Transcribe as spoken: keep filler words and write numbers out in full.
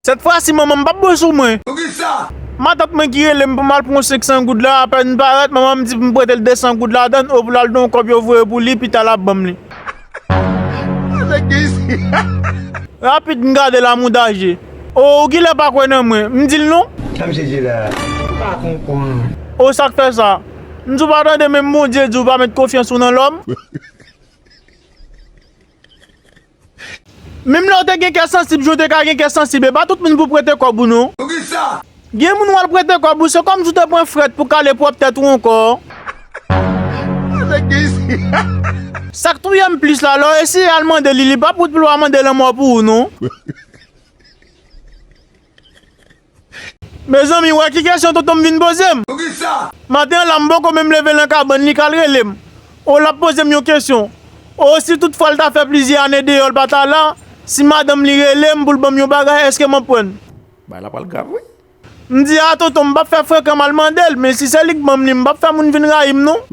Sèt fwa si manman m p ap bon sou mwen. Poukisa? Matant mwen ki rele m pou m al pran senk san goud la, apèn m parèt, manman m di pou m prete l de san goud ladan l, o pou l al nan yon kòb yo voye pou li, pita l ap ban m li. Rapid, m gade l a moudaje. O, ou kilè pa kwè nan mwen? M di l non. Sa misye di la, m pa konprann. O, sa k fè sa? M di w pa tande menm Bondye di w pa met konfyans ou nan lòm? Menm lè w te gen kè sansib, jan w te ka gen kè sansib, e pa tout moun pou prete kòb ou non. Poukisa? Gen moun w al prete kòb ou, se kòmsi w te pran frèt pou kale pwòp tèt ou ankò. Sa k touye m plis la, lè w eseye al mande li, li p ap wout pou l pa mande lanmò pou ou non. Mezanmi, w wè ki kesyon tonton m vin poze m? Poukisa? Maten an la, m poko menm leve nan kabann li k al rele m. O, l ap poze m yon kesyon. O, si tout fwa l ta fè plizyè ane deyò, l pa ta la, si madanm li rele m pou l ban m yon bagay, èske m ap pran l? Bagay la pral grav, wi. M di, a tonton, m p ap fè frekan m al mande l, men si se li k ban m li, m p ap fè moun vin rayi m non.